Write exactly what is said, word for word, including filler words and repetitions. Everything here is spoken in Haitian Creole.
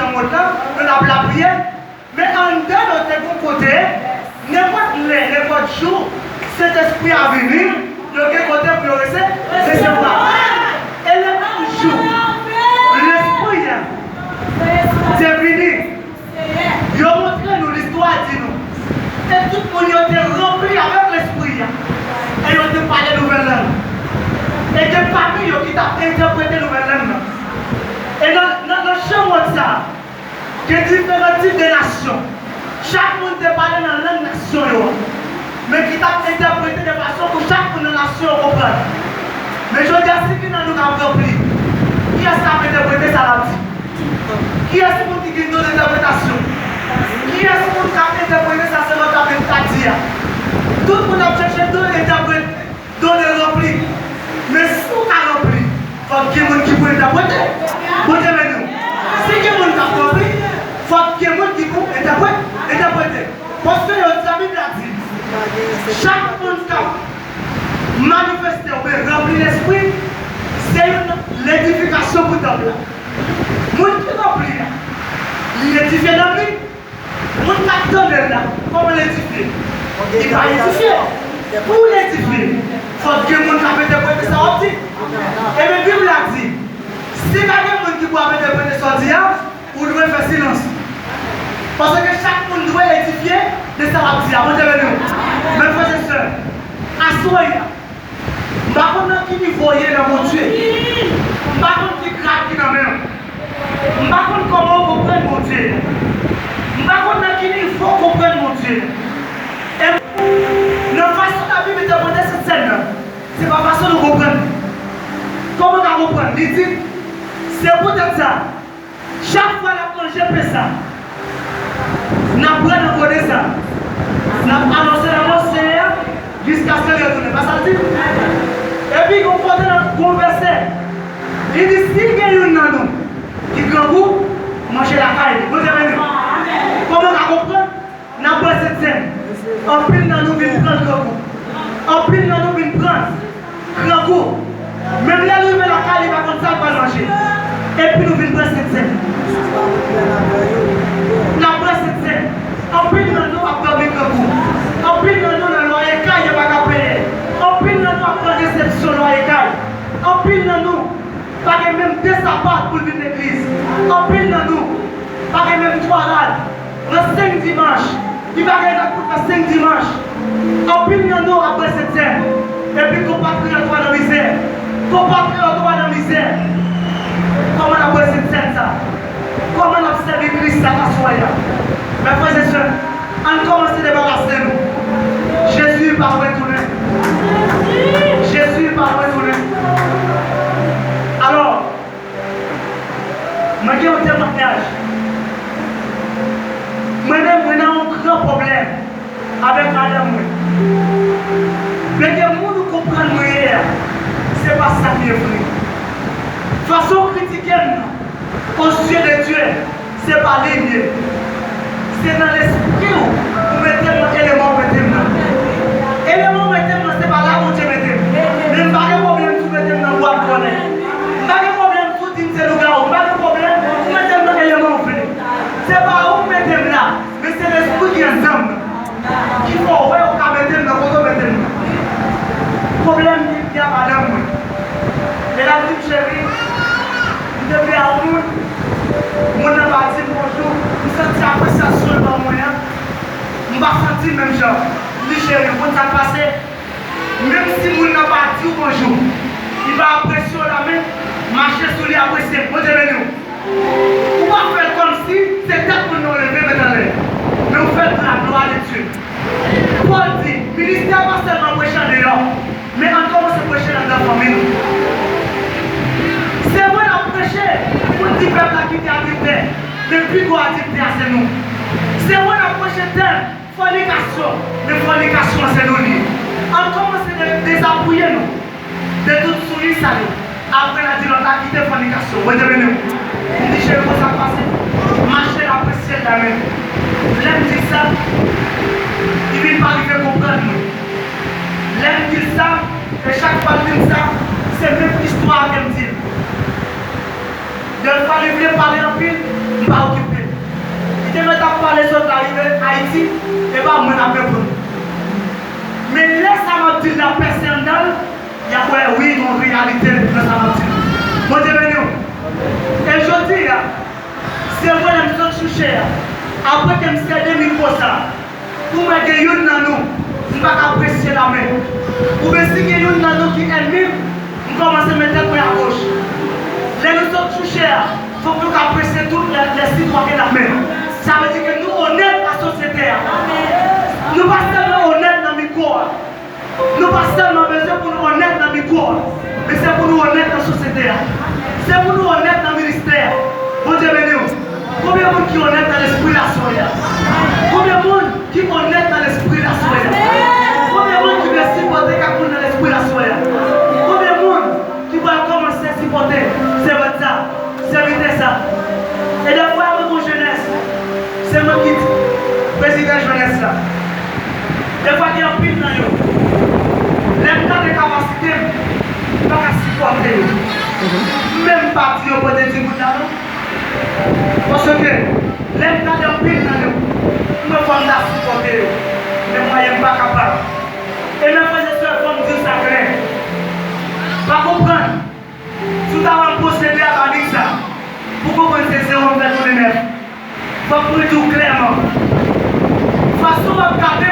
nan mond lan, nou n ap lapriyè. Men anndan yo te gon kote, nenpòt lè, nenpòt jou, Sentespri a vini, yo gen kote pou yo rese-, resevwa. E le menm jou, Lespri a te vini, yo montre nou, listwa di nou, e tout moun yo te ranpli avèk Lespri a, e yo te pale nouvèl lang. E gen pami yo ki t ap entèprete nouvèl lang nan. E nan, nan, nan chan wòt sa a, gen diferan tip de nasyon. Chak moun te pale nan lang nasyon yo an, men ki t ap entèprete de fason pou chak moun nan nasyon yo konprann. Men jodi a, si gen nan nou k ap ranpli, kiyès k ap entèprete sa l ap di? Kiyès moun ki gen don entèpretasyon? Kiyès moun k ap entèprete sa Sentespri ap, ap di a? Tout moun ap chèche don entèprete. Don de ranpli. Men si w ka ranpli, fòk gen moun ki pou entèprete. Bondye beni w. Si gen moun k ap ranpli, fòk gen moun ki pou entèprete, entèprete. Paske yo di, Labib la di, chak moun k ap manifeste oubyen ranpli Lespri, se youn nan ledifikasyon pou tanp la. Moun ki ranpli a, li edifye nanm li. Moun k ap tande l la, kòman l edifye? Li pa edifye. Pou l edifye, fòk gen moun k ap entèprete sa w ap di. Ebyen, Bib la di, si pa gen moun ki pou ap entèprete sa w di a, ou dwe fè silans. Paske chak moun dwe edifye de sa l ap di a. Bondye beni w. Men frè e sè, aswè a, M pa konn nan ki nivo w ye nan Bondye. M pa konn ki grad ki nan men w. M pa konn kòman w konprann Bondye. M pa konn nan ki nivo w konprann Bondye. E nan fason Labib entèprete Sentsèn nan, se pa fason nou konprann li. Kòman w ka konprann? Li di, se poutèt sa, chak fwa n ap manje pen sa, n ap bwè nan gode sa, n ap anonse lanmò Senyè a jiskaske l retounen. Pa sa l di? Epi gon kote nan gon vèsè, li di, si gen youn nan nou ki grangou, manje lakay li. Bondye beni w. Kòman w ka konprann? N ap bwè Sentsèn. Anpil nan nou vin pran grangou. Anpil nan nou vin pran grangou. Menm lè l rive lakay li, li pa konn sa l pral manje. Epi nou vin bwè Sentsèn. N ap bwè Sentsèn. Anpil nan nou ap dòmi grangou. Anpil nan nou nan lwaye kay yo pa ka peye. Anpil nan nou ap pran desepsyon lwaye kay. Anpil nan nou pa gen menm de sapat pou l vin legliz. Anpil nan nou pa gen menm twa rad nan senk dimanch. Li pa gen rad pou l fè senk dimanch. Anpil nan nou ap bwè Sentsèn. Epi konpatriyòt ou a nan mizè. Konpatriyòt ou a nan mizè. Kòman n ap bwè Sentsèn sa? Kòman n ap sèvi Kris sa aswè a? Mes frères et sœurs, ann kòmanse debarase nou. Jezi pa lwen tounen. Jezi pa lwen tounen. Alò, mwen gen yon temwayaj. Mwen menm, mwen nan yon gran pwoblèm avèk madanm mwen. Men gen moun ou konprann mwen ye a, se pa sa k ye vre. Fason w kritike m nan, aux yeux de Dieu, se pa li m ye. Se nan lespri w ou mete m nan eleman w mete m nan. Eleman w mete m nan, se pa la Bondye mete m. Men m pa gen pwoblèm si w mete m nan bwat vòlè. M pa gen pwoblèm si w di m se lougawou. M pa gen pwoblèm, ou mete m nan eleman w vle. Se pa ou k mete m la, men se lespri ki anndan m nan. Ki fè w wè ou ka mete m nan kote w mete m nan. Pwoblèm ki gen ak madanm mwen. Lè l ap di m, cheri, m te vle a yon moun, moun nan pa di m bonjou, m santi apresyasyon l ban mwen an, m pa santi l menm jan. M di, cheri, ou konn sa k pase? Menm si moun nan pa di w bonjou, li pa apresye w la, men mache sou li, apresye l. Bondye beni w. Ou pa fè l kòmsi se tèt moun nan w leve met anlè, men ou fè l pou la glwa de Dye. Pòl di, ministè pa sèlman preche andeyò, men ann kòmanse preche l anndan fanmi nou. Se vre n ap preche pou n di pèp la kite adiltè, men pi gwo adiltè a se nou. Se vre n ap preche tèm fònikasyon, men fònikasyon an se nou li ye. Ann kòmanse de-, dezapwiye nou de tout souyi sa yo. Apre n a di lòt la kite fònikasyon. Bondye beni w. M di cheri, konn sa k pase? Mache l, apresye l la menm. Lè m di sa, li vin pa rive konprann mwen. Lè m di l sa, e chak fwa l di m sa, se menm istwa a ke m di l. Dèfwa li vle pale anpil, m pa okipe l. Li te mèt ap pale sot la rive Ayiti, e pa mwen l ap reponn. Men lè sa m ap di l la pèse anndan l, y ap wè wi, gen yon reyalite nan sa m ap di l. Bondye beni w. E jodi a, se vre lè m sot sou chè a, apre ke m sède mikwo sa, pou mwen gen youn nan nou, m pa ka presye lamen. Oubyen si gen youn nan nou ki ènmi m, m kòmanse met tèt mwen agoch. Lè nou sot sou chè a, fòk nou ka presye tout lè, lè si twa ke lamen. Sa vle di ke nou onèt ak sosyete a. Nou pa sèlman onèt nan mikwo a. Nou pa sèlman bezwen pou nou onèt nan mikwo a, men se pou nou onèt nan sosyete a. Se pou nou onèt nan ministè a. Bondye beni w. Konbyen moun ki onèt nan lespri l aswè a? Konbyen moun ki onèt nan lespri l aswè a? Konbyen moun ki vle sipòte kèk moun nan lespri l aswè a? Konbyen moun ki pral kòmanse sipòte sèvant sa, sèvitè sa? E dèfwa avèk yon jenès, se mwen ki prezidan jenès la. Dèfwa gen anpil nan yo, lè m gade kapasite m, m pa ka sipòte yo. M menm pa di yo pote ti goud la non. Paske lè m gade anpil nan yo, m wè fò m ta sipòte yo. Men mwayen m pa kapab. E men frè e sè, fò m di w sa klè. Pa konprann. Si w ta wè m posede a pa nèg sa, pou konprann se zewo m fè tounen nèf. Fòk mwen di w klèman, fason w ap gade